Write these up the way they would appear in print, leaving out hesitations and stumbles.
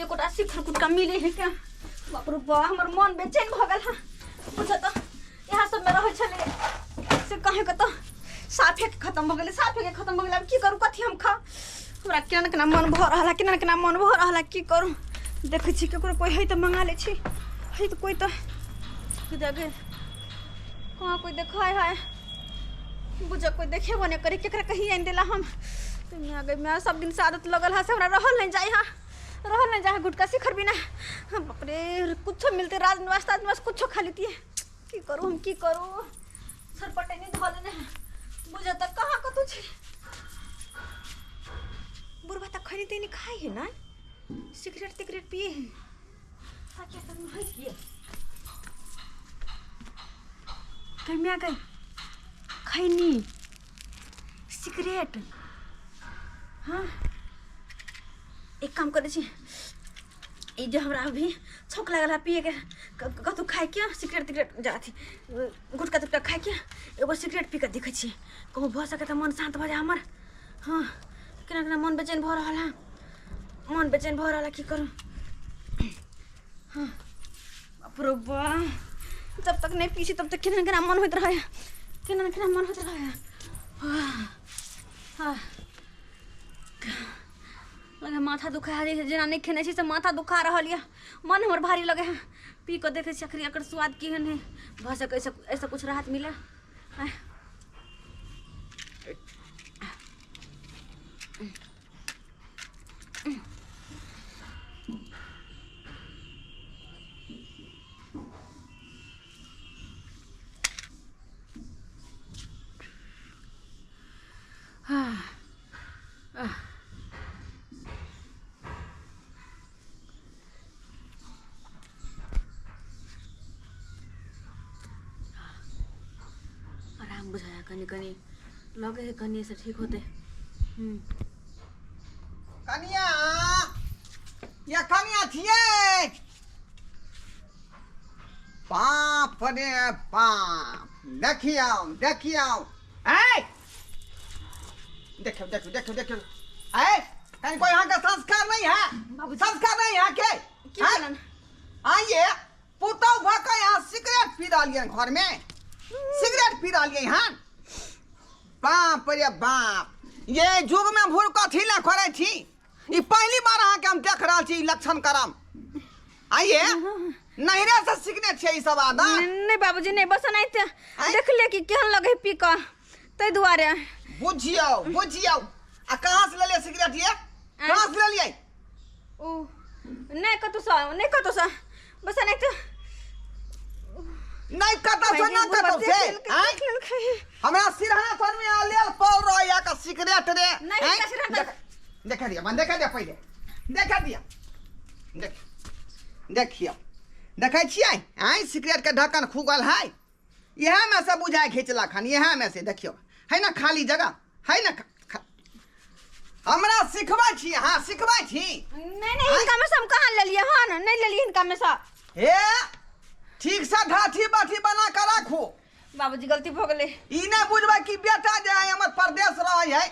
एकोटा शिखर कुटका मिले है क्या। बाप रे बा, हमर मन बेचैन भऽ गेल हँ। बुझऽ तऽ इएह सबमे रहै छलै से कहे के तऽ साफे के खत्म भऽ गेलै, साफे के खत्म भऽ गेलै। आब की करू, कथी हम खाउ? हमरा केना ने केना मन भऽ रहल है, केना ने केना मन भऽ रहल है। की करू? देखै छी ककरो कोइ है तऽ मंगा लै छी। है तऽ कोइ तऽ जगह कहाँ कोइ देखै है? बुझऽ कोइ देखेबो नहि करै। केकरा कही आनि देला हम? माय गै माय, सब दिन से आदत लगल है से हमरा रहल नहीं जाय है, रहल नहीं जाय है गुटका शिखर बिना। हाँ, बाप रे, कुछो मिलते राजनिवास ताजनिवास कुछो खा लेती। की करू हम, की करू? सरपटे नहीं धऽ लेने है। बुझऽ तऽ कहाँ कतौ छै? बुढ़बा तऽ खैनी तैनी खाइ है ना, सिगरेट तिगरेट पिए है। क्या सब है किए कमिया गई खैनी सिगरेट। हाँ, एक काम करै छी, ई जे हमरा अभी छौक लागल है पिएके, कतहु खाइके सिगरेट तिगरेट जा अथी गुटखा तुटका खाइके एगो सिगरेट पी कऽ देखै छी, कहूँ भऽ सकै तऽ मन शान्त भऽ जाय हमर। हाँ, केना केना मन बेचैन भऽ रहल है, मन बेचैन भऽ रहल है। की करू? हाँ, बाप रे बा, जब तक नहीं पी छी तब तक केना केना मन होइत रहै, केना केना मन होइत रहै। हाँ हाँ, लगे माथा दुखा है, जेना नहीं खेने छी से माथा दुखा रहल यऽ, मन हमर भारी लगे है। पी कऽ देखै छी आखिर एकर स्वाद केहन है, भऽ सकै ऐसे ऐसे कुछ राहत मिले। आँय। आह, आह। आराम बुझाया, कनी कनी लगे है कनी से ठीक होते। कनिया या कनिया छियै? बाप रे बाप, देखियौ देखियौ, ऐ देखियौ देखियौ देखियौ देखियौ, ऐ कहीं कोई यहाँ का संस्कार नहीं है? बाबूजी। संस्कार नहीं है के? की हैं? भेलन? आइए पुतहु भऽ कऽ यहाँ सिगरेट पी रहलियै, घर में सिगरेट पी रहलियै हन। बाप रे बाप, ये युग में भूल कथी ला करै छी? ई पहली बार अहाँके हम देख रहल छी ई लक्षण करम। आइए नहिरे से सीखने छियै ई सब आदत? नहीं बाबूजी नहीं, बस एनाहिते आँय? देखलियै कि केहन लगै पी कऽ, ताहि दुआरे। बुझियौ बुझियौ, आ कहाँ से लेलियै सिगरेट? ये कहाँ से लेलियै? ओ नहि कतहुसँ, नहि कतहुसँ, बस एनाहिते। नहि कतौ से, नहि कतौ से। आँय? हमरा सिरहाना पर में लेल पड़ रहैया का सिगरेट रे? नहीं, आँय? हिनका सिरहाना देखा दिया, मन देखा दिया, पहिले देखा दिया। देख देखियौ, देखै छियै? आँय, सिगरेट के ढक्कन खुगल है, इएह में से बुझाय घिचलक हन, इएह में से। देखियौ, है ना खाली जगह है ना? हमरा सिखबै छी? अहाँ सिखबै छी? नहीं नहीं, हिनका में से हम कहाँ लेलियै हन? नहीं लेलियै हिनका में से। हे, ठीक से ढाठी बाठी बना के राखू। बाबूजी, गलती भऽ गेलै। ई नहि बुझबै कि बेटा जे है हमर परदेश रहै है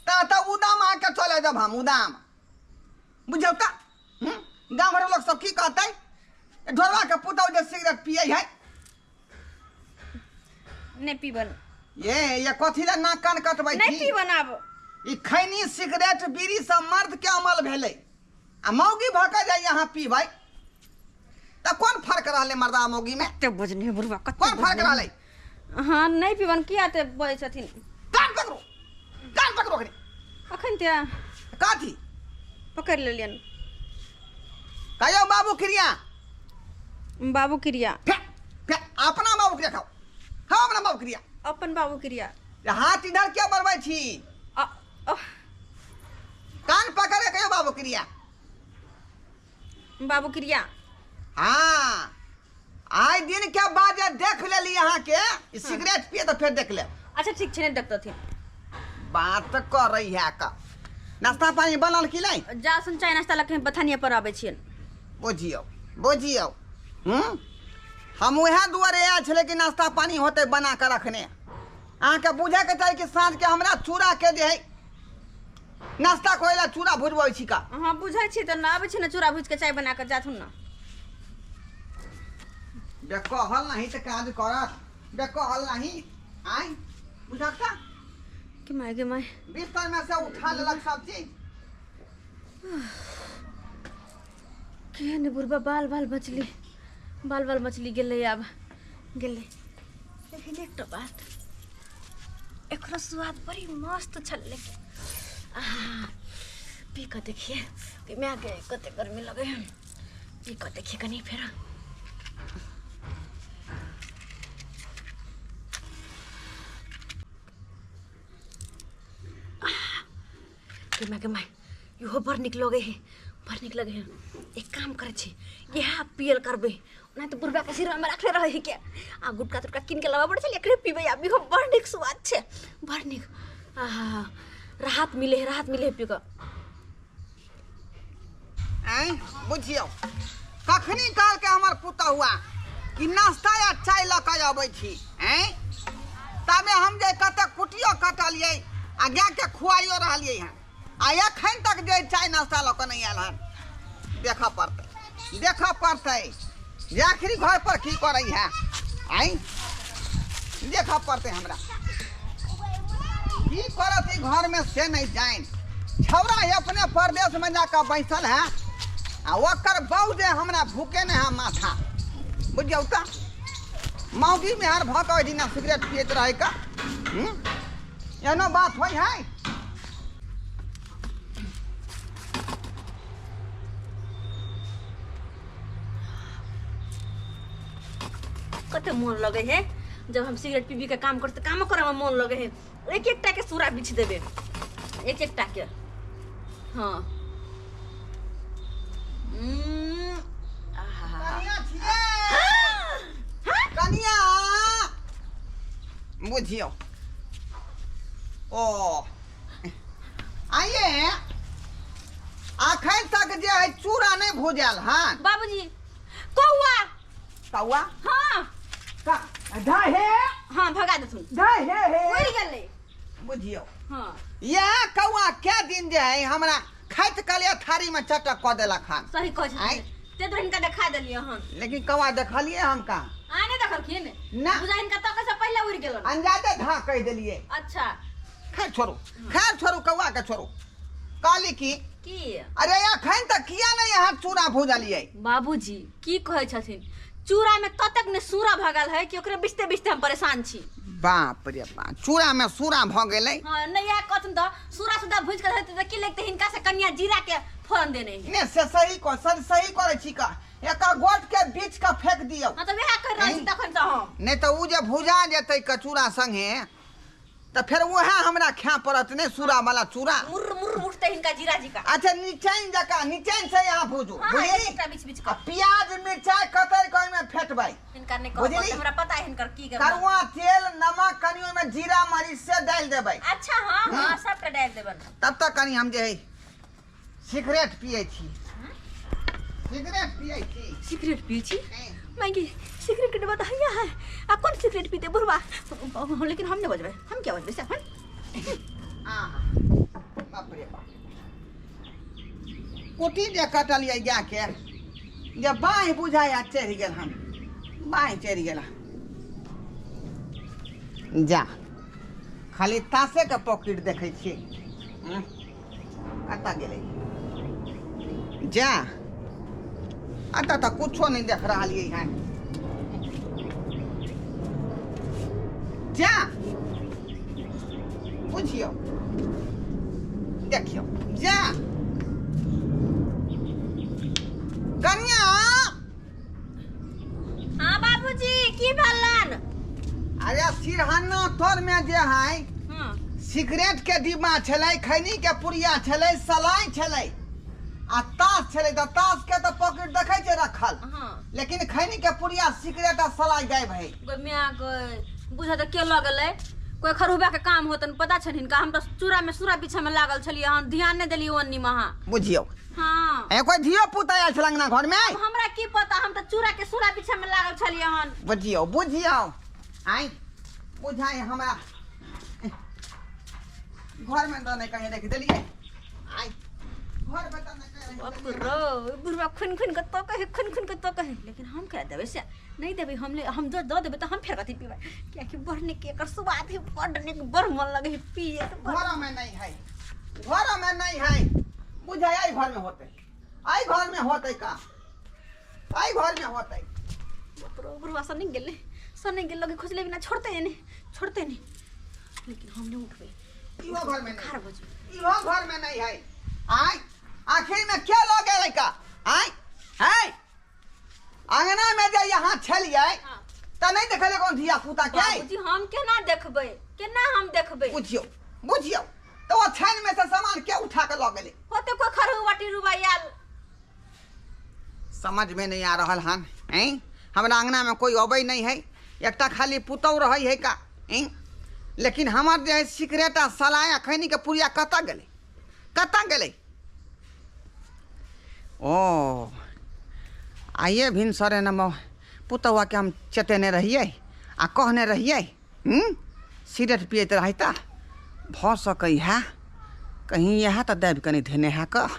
तऽ उदाम अहाँके चले जब हम उदाम बुझौ तऽ गाँव घरक लोक सब की कहतै? ढोरवा के पुतहु जे सिगरेट पियै है। नहीं पीबन। ये कथी ला नाक कान कटबै नहीं छी? पीबन आब। ई खैनी सिगरेट बीड़ी सब मर्द के अमल भेलै, आ मौगी भऽ के जाइ अहाँ पीबै तऽ कोन फर्क रहलै मर्दा आ मौगी में? कते बजने बुढ़वा, कते कोन फर्क बजने। रहलै? हाँ, नहीं पीबन। किया ते बजै छथिन? कान पकड़ू, कान पकड़ू अखनी। अखन ते कथी? पकड़ि लेलियनि। कहियौ बाबू क्रिया। बाबू क्रिया। फे फे, अपना बाबू क्रिया खाओ, खाओ अपना बाबू क्रिया। अपन बाबू क्रिया। हाथ इधर क्या बढ़बै छी? कान पकड़ के कहियौ बाबू क्रिया। बाबू क्रिया। हाँ, आइ दिन के बाद जे देख लेली अहाँके ई सिगरेट पिए तऽ फेर देख लेब। अच्छा ठीक छै, नहि देखतथिन। बात करै है का। नाश्ता पानी बनल कि नहि? जा सुन, चाय नाश्ता लऽ के बथानिया पर आबै छियनि। बुझियौ बुझियौ, हूँ हम उएह दुआरे आयल छलै कि नाश्ता पानी होतै बना कऽ रखने। अहाँके बुझैके चाही कि साँझके हमरा चूड़ाके जे है नाश्ता करे ला चूड़ा भुजबै छी का। अहाँ बुझै छी तऽ ना आबै छी ने चूड़ा भुजि के चाय बना कऽ जाथुन ना। बे कहल नहीं तऽ काज करत, बे कहल नहीं आइ बुझक त के my गे my. बिस्तर में से उठा लेलक सब चीज। केहन बुढ़बा बाल बाल मछली, बाल बाल मछली गेलै आब गेलै। लेकिन एकटा बात, एकरो स्वाद बड़ी मस्त छल। लेकिन आहा पी कऽ देखिए कि my गे कते गर्मी लगे है। पी कऽ देखिए कनी फेर। के my गे my, इहो बड़ नीक लगे है, बड़ नीक लगे है। एक काम करै छी, इएह पियल करबै, ओना तऽ बुढ़बा के सिरमे राखले रहै है के आ गुटका तुटका कीन के लाबऽ पड़ै छै, एकरे पीबै आब। इहो बड़ नीक स्वाद छै, बड़ नीक। आहा राहत मिले है, राहत मिले है पी कऽ। आँय बुझियौ कखनी कहलकै हमर पुतहुआ कि नाश्ता या चाय लऽ कऽ अबै छी। आँय तबे हम जे कतऽ कुटियो कटलियै आ गायके खुआइयो रहलियै हन, आ एखन तक जे चाय नाश्ता लऽ कऽ नहि आयल हन। देखऽ पड़तै, देखऽ पड़तै जे आखिरी घर पर की करै है। आँय देखऽ पड़तै हमरा की करत ई घर में से नहीं जानि। छौड़ा अपने परदेश में जाकऽ बैसल है आ ओकर बहू जे हमरा भूखे नहीं है माथा। बुझियौ तऽ मौगी मेहर भऽ कऽ ओहि दिना सिगरेट पियैत रहै का। एहनो बात होइ है। कते मोन लगे है जब हम सिगरेट पीबी के काम करते, कामो करे में मोन लगे है। एक एकटा के सूरा बिछ देबे, एक एकटा के। हाँ आहा। कनिया छियै, कनिया बुझियौ। ओ आइए अखन तक जे है चूड़ा नहीं भुजल हन। बाबूजी कौआ। कौआ? हाँ हे हाँ भगा देथुन, हे हे उड़ि गेलै। बुझियौ हाँ यह कौआ क्या दिन जे है हमरा खाइत कलिया थारी में चटक कऽ देलक हन। सही कहै आँय। छथिन, ते तो हिनका देखा देलियै हन। लेकिन कौआ देखलियै हम कहाँ? आ नहि देखलखिन ना। बुझा हिनका तकै से पहिले उड़ि गेलन। अंजादे धा कहि देलियै। अच्छा खैर छोड़ू, खैर छोड़ू, कौआ के छोड़ू। कहली की की अरे अखन तक किया नहीं यहाँ चूड़ा भुजलियै? बाबूजी की कहै छथिन, चूड़ा में ततेक ने सूरा भगल है कि ओकरे बिछते बिछते हम परेशान छी। बाप रे बाप, चूड़ा में सूरा भऽ गेलै। हाँ नहीं यह कहथुन तऽ सूरा सुधा भुजि कऽ देतै तऽ की लगतै हिनका से कनिया जीरा के फोरन देने है। ने से सही कर, सर सही करै छी का, एकर गोट के बीच के फेंक दियौ। हाँ तऽ वएह कहि रहल छी तखन तऽ हम। नहीं तऽ उ जे भुजा जेतै के चूड़ा संगे तऽ फेर वएह हमरा खाय पड़त ने सूरा वाला चूड़ा। मुर्र मुर्र उठतै हिनका जीरा जी का। अच्छा निचैन जकाँ, निचैन से यहाँ भुजू। हाँ, बुझली? एकटा बीच बीच आ कऽ। प्याज मिरचाई कतरि कऽ ओहिमे फेटबै। हिनका नहि कहब, बुझली? हमरा पता है हिनकर की करबै। करुआ तेल नमक कनि ओहिमे जीरा मरीच से डालि देबै। अच्छा हाँ हाँ सबटा डालि देबनि। तब तक कनि हम जे है सिगरेट पियै छी, सिगरेट पियै छी। सिगरेट पियै छी? मैगी सिगरेट के डिब्बा तऽ हैया है, आ कोन सिगरेट पीते बुढ़वा? लेकिन हम नहि बजबै, हम क्या बजबै से हम। आहा बाप रे बाप, कुटी जे कटलियै गाय के जे बाँहि बुझाइया चढ़ि गेल हन, बाँहि चढ़ि गेल हन। जा खाली तासे के पॉकेट देखै छियै। कतऽ गेलै? जा एतऽ तऽ कुछो नहि देख रहलियै हन। जा बुझियौ देखियौ जा कनिया। हाँ बाबूजी की भेलन? अरे सिरहना तोर में जे है हाँ सिगरेट के डिब्बा छलै, खैनी के पुड़िया छलै, सलाइ छलै आ ताश छलै। तऽ ताश के तऽ पॉकेट देखै छै रखल, हाँ लेकिन खैनी के पुड़िया सिगरेट आ सलाइ गायब है। गो माय गो बुझा तऽ के लऽ गेलै? कोई खरुबा के काम होतन पता छनि हिनका। हम तऽ चूड़ा में सूरा पीछा में लागल छलियै हन, ध्यान नहि देलियै ओन्नी में अहाँ। बुझियौ हाँ ए कोई धियो पुता आयल छल अंगना घर में? अब हमरा की पता, हम तऽ चूड़ा के सूरा पीछा में लागल छलियै हन। बुझियौ बुझियौ आइ बुझाइ हमरा घर में तऽ नहि कहीं रखि देलियै। आइ घर बता न कहि बाप रो बुढ़वा खुन खुन के तो कहे, खुन खुन के तो कहे, लेकिन हम क्या देबै से नहीं देबै। हम ले हम जो दऽ देबै तऽ हम फेर कथी पीबै, कियाकि बड़ नीक एकर स्वाद है, बड़ नीक, बड़ मन लगे है पिए तऽ बड़। घर में नहीं है, घर में नहीं है, बुझाय आई घर में होते, आई घर में होते का, आई घर में होते। बाप रो बुढ़वा सब नहीं गेलै, सब नहीं गेल, लगे खोजले बिना छोड़ते नहीं, छोड़ते नहीं, लेकिन हम नहीं उठबै। इहो घर में नहीं, खार भजू इहो घर में नहीं है। आय आखिर में क्या लऽ गेलै का? आय है अंगना में जे यहाँ छलियै हाँ। तऽ नहीं देखलियै कोनो धिया पुता के? बाबूजी हम केना देखबै, केना हम देखबै? बुझियौ बुझियौ तऽ ओ छानि में से सामान के उठा के लऽ गेलै? होते कोई खरू बाटी रुबा आयल। समझ में नहीं आ रहल हन। हैं हमरा अंगना में कोई अबै नहीं है, एकटा खाली पुतहु रहै है का? हैं लेकिन हमर जे है सिगरेट आ सलाइ आ खैनी के पुड़िया कतऽ गेलै, कतऽ गेलै? ओ आइए भिनसरे न पुतहुआ के हम चेतेने रहियै आ कहने रहियै सिगरेट पियैत रहै तऽ भऽ सकै है कहीं इएह तऽ दाबि कऽ नहि धेने है कऽ,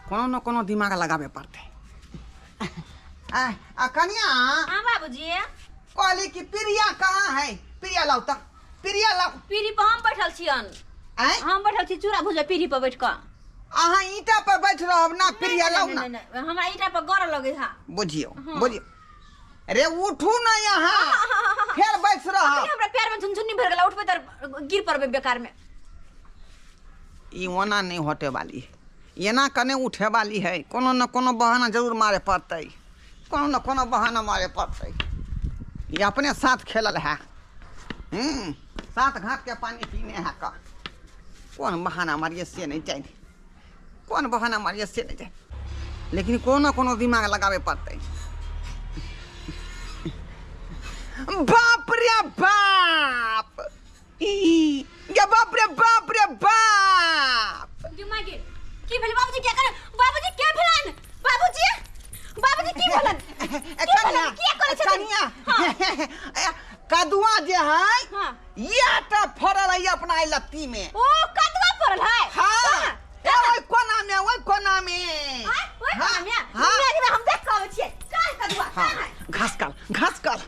कोनो न कोनो दिमाग लगाबे पड़तै। आ कनिया। हाँ बाबूजी। कहली कि प्रिया कहाँ है? प्रिया लाउ तऽ, प्रिया लाउ। पीढ़ी पर हम बैठल छियन। आँय? हम बैठल छी चूड़ा भुजबै पीढ़ी पर बैठ कऽ। अहाँ ईंटा पर बैठ रहब ना, प्रिया लाउ ना। नहीं, नहीं, हमरा ईंटा पर गड़ लगे है। बुझियौ हाँ। बुझियौ, अरे उठू ना यहाँ, फेर बैठ रहब। अखनी हमरा पैर में झुनझुनी भर गेला, उठबै तऽ गिर पड़बै बेकार में। ई ओना नहीं हटे वाली, एना कने उठे वाली है, कोनो न कोनो बहाना जरूर मारे पड़तै, कोनो न कोनो बहाना मारे पड़तै। ई अपने साथ खेलल है, सात घाट के पानी पीने है का, कोन बहाना मारिए से नहीं जाने, कोन बहाना मारिए से नहीं जाने, लेकिन कोनो कोनो दिमाग लगाबे पड़तै। बाप रे बाप, ई ये बाप रे बाप रे बाप। जुमा गे की भेल बाबूजी? क्या करे बाबूजी? के भेलन बाबूजी? बाबूजी की भेलन? ए, की कनिया, भेलन? किया करै छथिन? कनिया, हाँ। ए, कदुआ जे है हाँ। ये तऽ फड़ल है अपना एहि लत्ती में। ओ कदुआ फड़ल है? हाँ। कहाँ? ए, ओहि कोना में, ओहि कोना में। हाँ, ओहि हाँ, कोना में? हाँ। मैं हम देख के आबै छियै। कहाँ है कदुआ? हाँ, कहाँ है? घास काल, घास काल।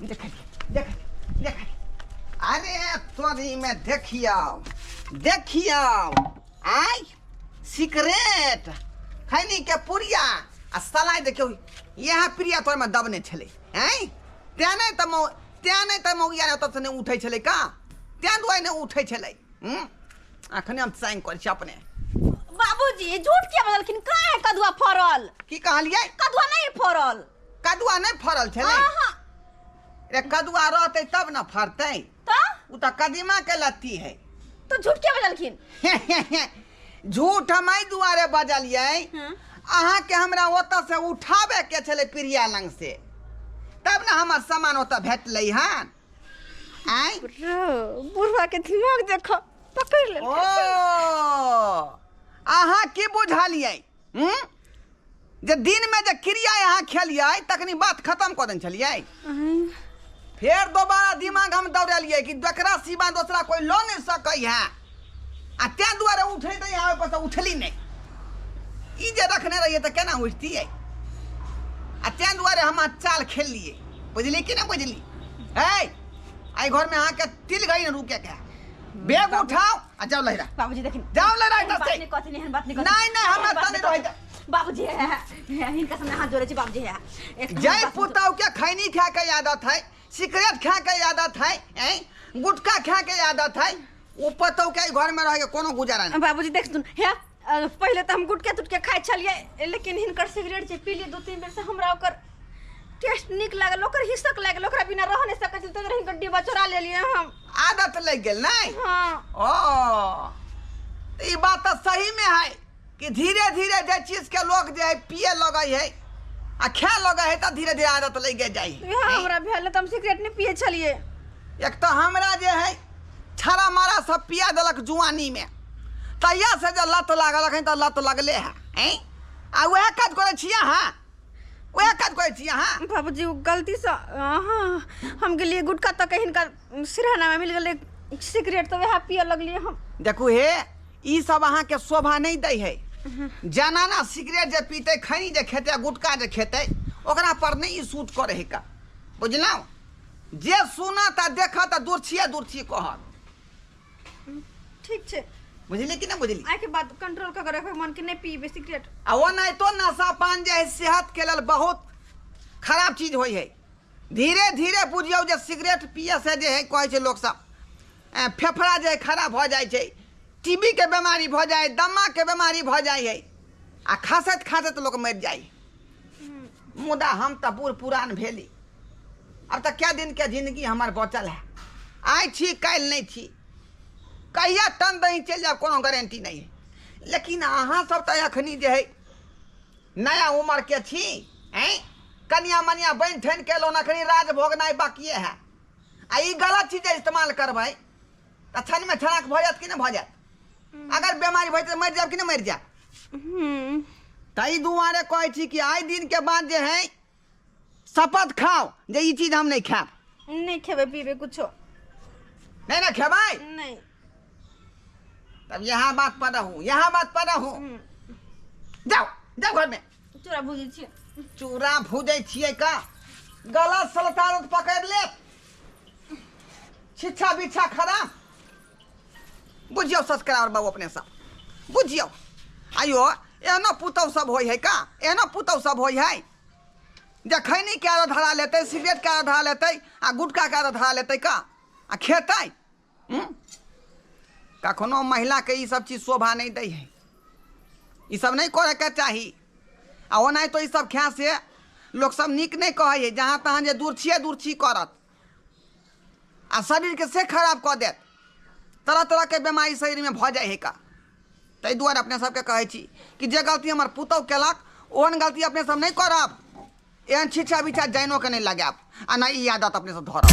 देख देख देख, अरे तोरी में देखियौ देखियौ, आय सिगरेट खैनी के पुड़िया आ सलाइ देखियौ, इएह प्रिया तोर में दबने छलै। आँय तें नहि तऽ मौ तें नहि तऽ मौगिया ओतऽ से नहि उठै छलै का, तें दुआरे नहि उठै छलै। अखने हम साइन करै छी अपने। बाबूजी झूठ किया बजलखिन? कहाँ है कदुआ फड़ल? की कहलियै? कदुआ नहीं फड़ल। कदुआ नहीं फड़ल छलै? हाँ। रे कदुआ रहतै तब न फड़तै। तऽ? उ तऽ कदीमा के लत्ती है। तो झूठ किया बजलखिन? झूठ हम एहि दुआरे बजलियै, अहाँके हमरा ओतऽ से उठाबे के छलै प्रिया लंग से, तब ने हमर सामान ओतऽ भेटलै हन। आँय बुढ़वा के दिमाग देख पकड़ लेल। ओ अहाँ की बुझलियै जे दिन में जे क्रिया अहाँ खेलियै तखनी बात खत्म कऽ देने छलियै? फेर दोबारा दिमाग हम दौड़ेलियै कि एकरा सिवा दोसरा कोई लऽ नहीं सकै है, आ तें दुआरे उठै तऽ यहाँ पर से उठली नहीं, ई जे रखने रहियै तऽ केना उठतियै, आ तें दुआरे हम चाल खेललियै। बुझली कि नहीं बुझली? है एहि घर में अहाँके तिल घड़ी ने रुके के है, बैग उठाओ आ जाओ लहिरा। बाबूजी देखिन, जाओ लहिरा एहन इधर बात से। नहीं कहथिन, एहन बात नहीं कहथिन। नहीं, नहीं, हमरा एहन बात तऽ नहीं नहीं रहै। कहथिन। बाबूजी है, है, हिनका सामने हाथ जोड़े छी बाबूजी है। एक जय बात पुतहु के खैनी खा के आदत है, सिगरेट खा के आदत है, हैं गुटखा खा के आदत है, ओ पुतहु के घर में रह के कोनो गुजारा नहीं। बाबूजी देख सुन हे, पहिले तऽ हम गुटके तुटके खाइ छलियै, लेकिन हिनकर सिगरेट जे पीलियै 2-3 बेर से हमरा ओकर टेस्ट नीक लागल, ओकर हिसक लागल, ओकरा बिना रह नहीं सकै छलियै, तऽ हिनकर डिब्बा चोरा लेलियै हम। आदत लागि गेल नहीं? हाँ। ओ ई बात तऽ सही में है कि धीरे धीरे जे चीज के लोग जे है पिए लगै है आ खाए लगै है तऽ धीरे धीरे आदत लागि जाइ है। इएह हमरा भेल, तऽ हम सिगरेट नहीं पिए छलियै। एक तऽ हमरा जे है छाड़ा मारा सब पिया देलक जुआनी में, तहिया से जे लत लागल अखन तऽ लत लगले है। हैं आ वएह काज करै छी अहाँ, वएह काज करै छी अहाँ। बाबूजी ओ गलती से हाँ हम गेलियै गुटखा तक हिनका सिरहाना में मिल गेलै सिगरेट, तऽ वएह पिए लगलियै हम। देखू हे, ई सब अहाँके शोभा नहि दै है। जनाना सिगरेट जे पीतै, खैनी जे खेतै, गुटखा जे खेतै, ओकरा पर नहि ई सूट करै है का, बुझलहुँ? जे सुनत आ देखत आ दूर छियै, दूर छियै कहत। ठीक छै। बुझली कि नहि बुझली? आइके बाद कंट्रोल कऽ के रखबै मन के, नहि पीबै सिगरेट। आ ओनाहितो नशा पान जे है सेहत के लेल बहुत खराब चीज होइ है। धीरे धीरे बुझियौ जे सिगरेट पिए से जे है कहै छै लोक सब, फेफड़ा जे है खराब भऽ जाइ छै, टीबी के बीमारी भऽ जाइ, दमा के बीमारी भऽ जाइ है, आ खाँसैत खाँसैत लोक मरि जाइ। मुदा हम तऽ बूढ़ पुरान भेली, आब तऽ कए दिनके जिंदगी हमर बचल है, आइ छी काल्हि नहि छी, कहिया टन दही चलि जायब कोनो गारंटी नहि है। लेकिन अहाँ सब तऽ एखनी जे है नया उम्र के छी, ऐं कनिया मनिया बनि ठनि के एलहुँ, अखनी राज भोगनाइ बाकिए है, आ ई गलत चीज जे इस्तेमाल करबै तऽ क्षणमे छनाक भऽ जायत कि नहि भऽ जायत? अगर बीमारी भऽ जेतै मरि जायब कि नहि मरि जायब? ताहि दुआरे कहै छी कि आइ दिनके बाद जे है शपथ खाओ जे ई चीज हम नहि खायब। नहि खेबै पीबै कुछो। नहि ने खेबै? नहि। तब यहाँ बात पर रहू, यहाँ बात पर रहू। जाओ जाओ घर में। चूड़ा भूजै छियै। चूड़ा भूजै छियै का? गलत सलत आदत पकड़ ले, छिच्छा बिच्छा खराब। बुझियौ सब्सक्राइबर बाबू, अपने सब बुझियौ, आइयो एहनो पुतहु सब होइ है का? एहनो पुतहु सब होइ है जे खैनी के आदत धरा लेतै, सिगरेट के आदत धरा लेतै, आ गुटखा के आदत धरा लेतै का, आ खेतै? कखनो महिलाके ई सब चीज शोभा नहि दै है, ई सब नहि करैके चाही। आ ओनाहितो ई सब खाय से लोक सब नीक नहि कहै है, जहाँ तहाँ जे दूर छियै दूर छी करत, आ शरीरके से खराब कऽ देत, तरह तरहके बेमारी शरीरमे भऽ जाइ है का। ताहि दुआरे अपने सबके कहै छी कि जे गलती हमर पुतहु केलक ओहन गलती अपने सब नहि करब, एहन छिछा बिछा जाइनोके नहि लगायब, आ नहि ई आदत अपने सब धरब।